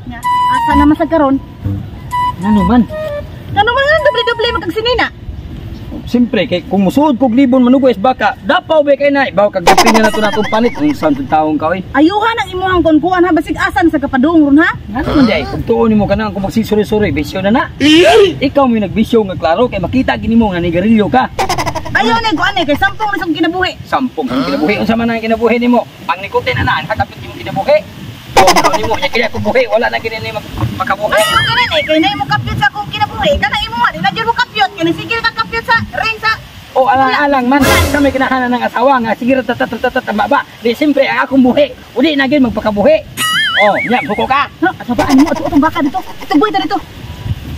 Nya, asa naman sa karon? Ngano man? Ngano man nga doble-doble magkagsinina? Siyempre, kay kung musuod kog libon manugo is baka, dapaw ba kay na, ibaw kag gapin na nato natong panit, kung saan taong ka, oy. Ayuhan ang imuhang kunkuan ha, basig asa na sa kapadung ron ha? Ngano man di ay, kung tuon nimo ka na, kung magsisuri-suri, bisyo na na. Ikaw mo yung nagbisyo nga klaro, kay makita gini mo nga nigarilyo ka. Ayaw na kuan eh, kay sampung na sa kinabuhi. Sampung ang kinabuhi, unsa man ang kinabuhi nimo? Ang nikotin na na, ang hakapit imong kinabuhi. O nimo, nya kaya buhi, wala na kini nimo makabuhi. Ayaw ka rin eh, kay na imo kapyot sa akong kinabuhi. Kana imo di na jud mo kapyot, kay sige ka kapyot sa ring sa. O alang-alang man, sa may kinahanan ng asawa nga sige ratatatatatat ba. Di siyempre ang akong buhi, uli na gyud magpakabuhi. O, nya buko ka. Ha, asabaan mo ato atong baka dito. Ituboy ta dito.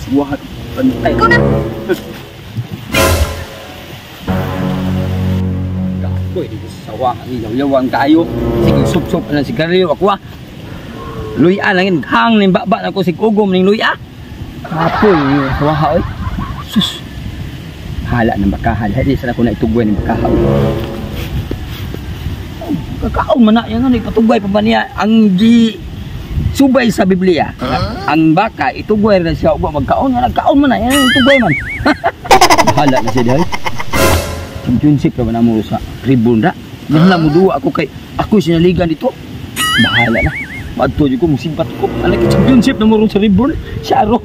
Suwahat pantay. Ikaw na. Kapoy dito sa sawa, ang yaw-yawan kayo. Sige sup-sup na sigarilyo ako ah. Luya lang yun, hang ning baba na ko sig ugom ning luya. Kapoy sawa oy. Sus. Hala ng bakahan, di sana ko na itugway ng bakahan. Kakaon man na yan, ano, ipatugway pa ba niya ang di subay sa Biblia. Huh? Ang baka itugway na siya ugwa magkaon, nga nagkaon man na yan, itugway man. Hala na siya dahil. Championship ra ba na mo sa ribbon ra? Nahala mo duwa ako kay ako sinaligan dito. Bahala na. Maadto jud ko musimpat ko. Alay kay championship na mo ron sa ribbon. Siya ro.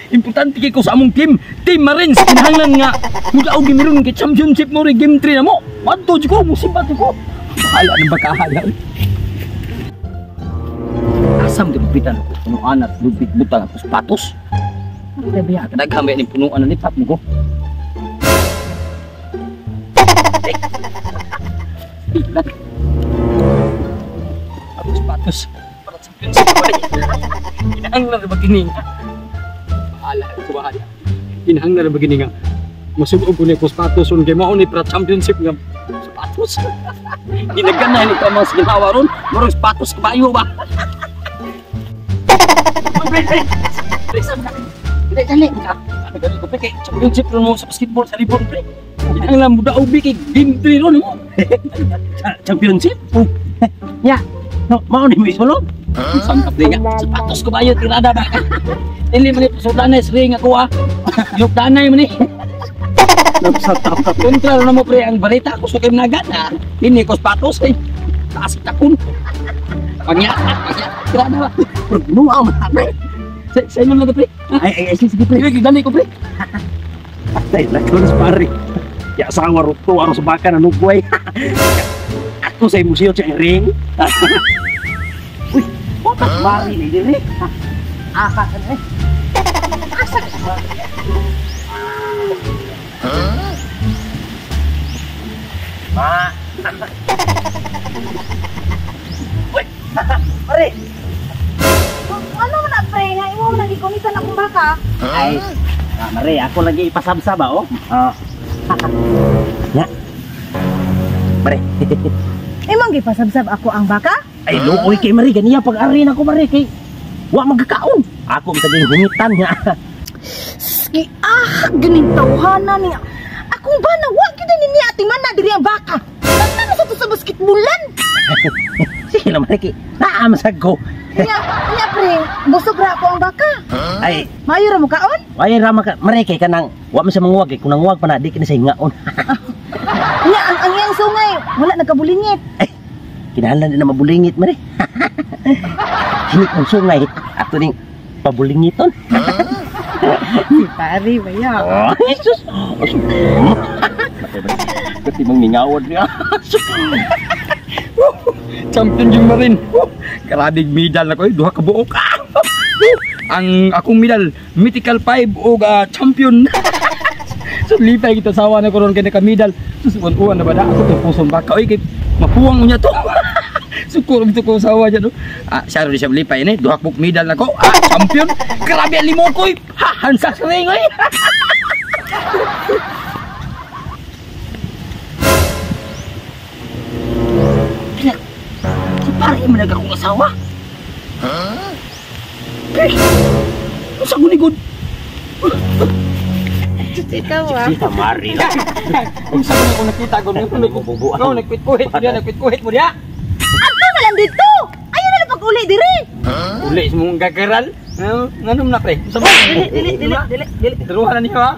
Importante kay ko sa among team, Team Marines, kinahanglan nga mudaog gimi ron kay championship mo rin game 3 na mo. Maadto jud ko musimpat ko. Bahala na bakahala. Asam gilupitan ako punuan at lupit butang ako sapatos. Grabe ya, kadaghan ba ni punuan na lipat mo ko. Ako sapatos para championship ko. Kinahanglan ra ba kini nga? Bahala ko bahala. Kinahanglan ra ba kini nga? Masugob ko ni ko sapatos on kay mao ni para championship nga sapatos. Ginagana ni ka mga ginawa ron, murag sapatos kabayo ba. Dali, dali. Dali ko pre kay championship ron mo sa basketball sa ribbon pre. Kinahanglan mo daog kay game 3 ron mo. Championship? Oh. Ya. No, mao ni mo isulod. Sangkap di nga. Sapatos kabayo tirada ba. Dili man ni pasudanay sa ring ako ah. Yukdanay man ni. Kontra na mo pre ang balita ko sa kimnagan ah. Dili ko sapatos eh. Taas takon. Pangya, pangya. Tirada ba. Nuaw man pre. Sa inyo lang pre. Ay ay sige pre. Sige, dali ko pre. Ay, lakon sa pare. Ya asawa ruto aro sa baka na nugway. Ako sa museo sa ring. Uy, botak mari ni dire. Asa ka na eh. Asa ka ba? Ma. Uy, pare. Ano man na pre nga imo man gikumisan akong baka? Ay, mare, ako lagi ipasabsab ba oh. Ah. Ya. Mare. Imong gipasabsab ako ang baka? Ay luoy kay mare ganiya pag-ari na ko mare kay wa magkakaon. Ako bitag hungitan niya. Ski ah ganing tawhana niya. Akong bana wa gyud ni niya atiman na diri ang baka. Tama sa to sa basketballan. Sige na mare kay naa masag ko. Nya, nya pre, busog ra ako ang baka. Ay, maayo ra mo kaon? Ay ra maka mare kay kanang wa man sa manguwag kay kung nanguwag pa na di kini sa hingaon. Nya ang iyang sungay wala nagkabulingit. Ay, kinahanglan din na mabulingit mare. Hinit ang sungay ato ning pabulingiton. Si pare ba ya? Oh, Jesus. Kasi mong mingawad niya. Champion yung Marin. Karabig medal ako eh, duha ka buok. Ang akong medal, Mythical 5 og champion. So lipay kita sawa na ko ron kay naka-medal. Sus uwan na ba da ako to puson baka oy kay mapuwang unya to. Sukuro bito ko sawa dyan no. Ah, siya ron siya lipay ni, duha ka buok medal nako. Ah, champion. Grabe ang limo ko. Ha, hansa sa ring oy. Si pare mo nag akong asawa. Huh? Eh, sa gunigod. Ikaw ah. Sita mari. Unsa man ako nakita ko no, nagkwit-kuhit mo diya, nagkwit-kuhit mo diya. Adto na lang dito. Ayaw na lang pag-uli diri. Uli sa mong gagaral. Nganong na pre? Sa Dili, dili, dili, dili, dili. Turuhan na niyo ha.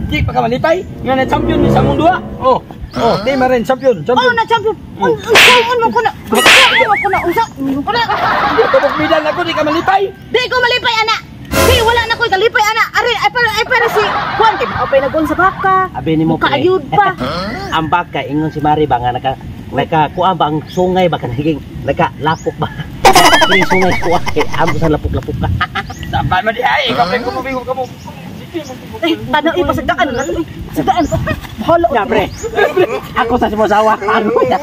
Di pa ka malipay. Nga na champion ni sa mong duha. Oh. Oh, di ma rin champion, Oh, champion. na champion. Unsaon mo ko na? Unsaon mo ko na? Unsaon mo ko na? Di ka medal ako, di ka malipay. Di ko malipay ana. Di wala na ko'y kalipay ana. Ari ay para ay para si Juan kay mao pay nagon sa baka. Abi nimo pre. Kaayud pa. Ang baka ingon si Mari ba nga naka naka kuan ba ang sungay ba kaniging naka lapok ba? Kini sungay kuan kay amo sa lapok-lapok ka. Sabay man di ay, ikaw pre kumubigo ka mo. Ay, tanaw ipasagdaan na. Sagdaan. Bahala. Ya pre. Ako sa simo sawa. Ako ya.